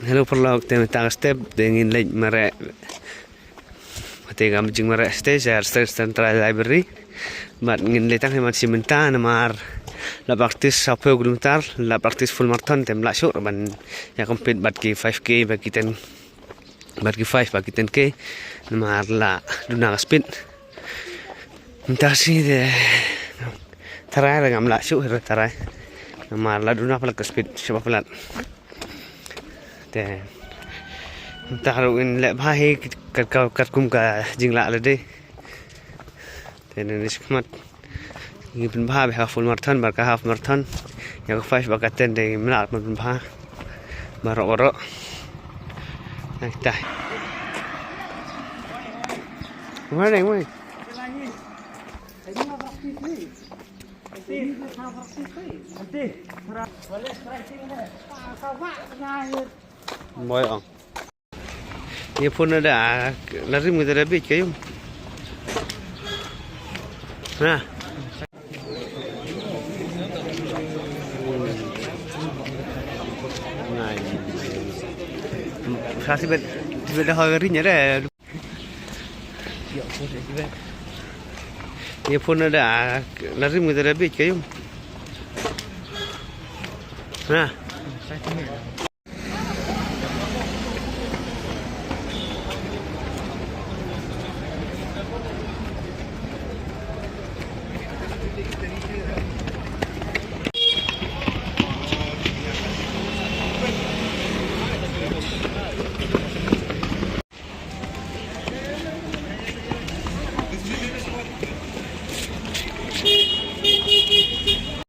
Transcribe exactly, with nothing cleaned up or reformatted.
Hello paralok, te mynta ka step te ngin leit mareh. Te ka jingmareh stage ha Central Library. Bad ngin leit tang hi man shi mynta namar la practice saw phew kilometer, la practice full marathon, te ym lah shuh ban ïa compete bad ki five K bad ki ten, bad ki five bad ki ten K. Namar la duna ka speed. Mynta shi te tharai la ngam lah shuh hi tharai. Namar la duna palat ka speed, shuh palat. Te mynta ruh ngin leh bha hi kat, kat, katkum ka jinglah lade. Te nangne shakhmat ngi pynbha bha ka full marathon bad ka half marathon. Ïa ka five bad ka ten te ngim lah ban pynbha. Baroh baroh. Nangta. Morning, morning. Boy ong. Ïa phone na da la rim ka da bit ka ïum. Ha. Nai. Sa sibet sibet da ha ring ïa da. Ïa phone na da la rim ka da bit ka ïum. Ha.